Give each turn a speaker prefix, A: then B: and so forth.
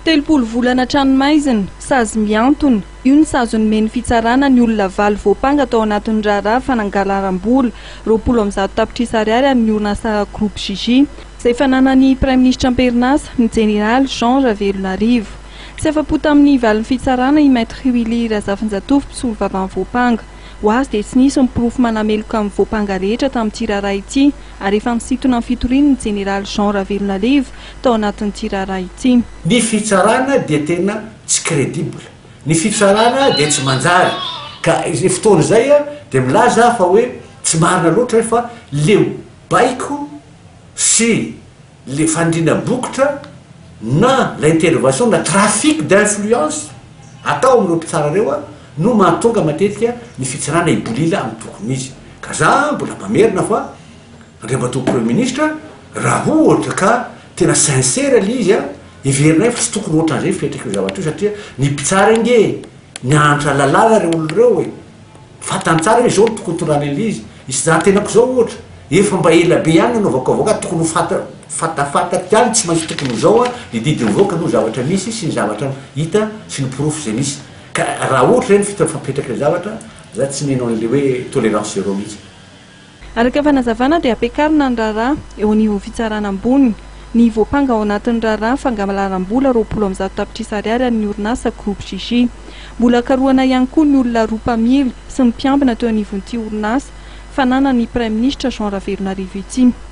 A: 30 volana an-tranomaizina, sazy mihantona, io ny sazy nomen'ny fitsarana ny olona valo voampanga tao anatin'ny raharaha fanangalaram-bola 120 tapitrisa ariary an'ny orinasa Groupe Gigi, izay fananan'ny Praiminisitra am-perinasa, ny Jeneraly Jean Ravelonarivo. Tsy afa-po tamin'ny valin'ny fitsarana i Maître Willy Razafinjatovo mpisolovavan'ny voampanga. Ho azy dia tsy nisy ny porofo manameloka ny voampanga rehetra tamin'ity raharaha ity ary efa nisintona ny fitoriany ny Jeneraly Jean Ravelonarivo tao anatin'ity raharaha ity.
B: Ny fitsarana dia tena tsy credible, ny fitsarana dia tsy manjary, ka izay fotoana izay dia milaza aho fa hoe tsy marina loatra hoe fa le baiko sy le fanindriana bokotra na l'intervention na trafic d'influence atao amin'ireo mpitsara ireo no mahatonga matetika ny fitsarana hibolila amin'ny tokony izy, ka za mbola mamerina fa Andriamatoa Premier Ministre, raha ohatra ka tena sincère le izy an, heverinay fa tsy tokony ohatran'izay ny fiatrika io zavatra io satria ny mpitsara ange nianatra lalàna ireo olona ireo e, fantany tsara hoe izao no tokony hitondrana an'ilay izy, izaho tenako izao ohatra, efa mba ela be ihany nanaovako avocat, tokony ho fanta fantafantako ihany tsy maintsy tokony ho izao an, ny didy mivoaka no zavatra misy sy ny zavatra hita sy ny porofo izay misy, ka raha ohatra izay ny fita fapetraka ilay zavatra, za tsy mino an'ilay hoe tolérance zéro mihitsy.
A: Araka ny fanazavana dia ampiakarina ny raharaha eo anivon'ny fitsarana ambony. Ny voampanga ao anatin'ny raharaha fangalaram-bola 120 tapitrisa ariary an'ny orinasa Groupe Gigi. Mbola karohana ihany koa ny olona roa mpamily sy ny mpiambina teo anivon'ity orinasa fananan'ny Praiminisitra Jean Ravelonarivo ity.